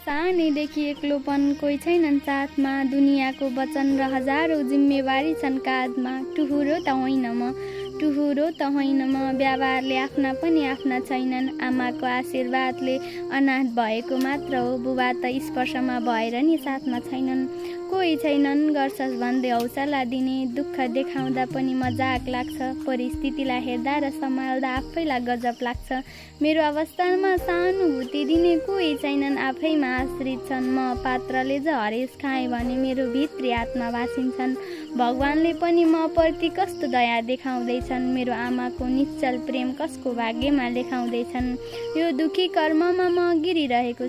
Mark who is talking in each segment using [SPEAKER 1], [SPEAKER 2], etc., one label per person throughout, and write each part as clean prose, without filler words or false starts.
[SPEAKER 1] सानैदेखि एक्लोपन कोही छैनन् साथमा, दुनियाँको वचन र हजारौँ जिम्मेवारी छन् काँधमा। टुहुरो त होइन म, व्यवहारले आफ्ना पनि आफ्ना छैनन्। आमाको आशीर्वादले अनाथ भएको मात्र हो, बुबा त स्पर्शमा भएर नि साथमा छैनन्। कोही छैनन् गर्छस् भन्दै हौसला दिने, दुःख देखाउँदा पनि मजाक लाग्छ। परिस्थितिलाई हेर्दा र सम्हाल्दा आफैलाई गजब लाग्छ। मेरो अवस्थामा सहानुभूति दिने कोही छैनन्, आफैमा आश्रित छन्। म पात्रले ज हरेस खाएँ भने मेरो भित्री आत्मा भासिन्छन्। भगवानले पनि म प्रति कस्तो दया देखाउँदैछन्, मेरो आमाको निश्चल प्रेम कसको भाग्यमा लेखाउँदैछन्। यो दुखी कर्ममा म गिरिरहेको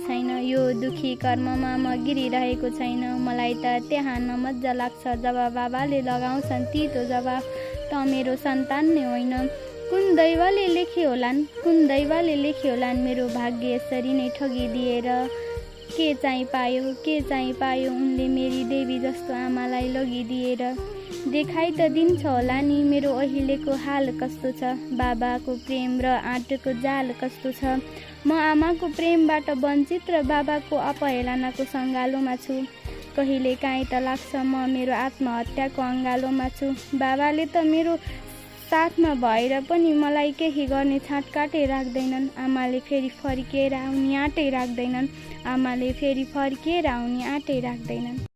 [SPEAKER 1] छैन, मलाई त त्यहाँ नमज्जा लाग्छ जब बाबाले लगाउँछन् तितो जवाफ, त मेरो सन्तान नै होइन। कुन दैवले लेख्यो होलान् मेरो भाग्य यसरी नै ठगिदिएर। के चाहिँ पायो उनले मेरी देवी जस्तो आमालाई लगिदिएर। देखाइ त दिन्छ होला नि मेरो अहिलेको हाल कस्तो छ, बाबाको प्रेम र आँटको जाल कस्तो छ। म आमाको प्रेमबाट वञ्चित र बाबाको अपहेलनाको सङ्गालोमा छु। कहिले काहीँ त लाग्छ म मेरो आत्महत्याको अङ्गालोमा छु। बाबाले त मेरो साथमा भएर पनि मलाई केही गर्ने छाँटकाटै राख्दैनन्। आमाले फेरि फर्किएर आउने आँटै राख्दैनन्।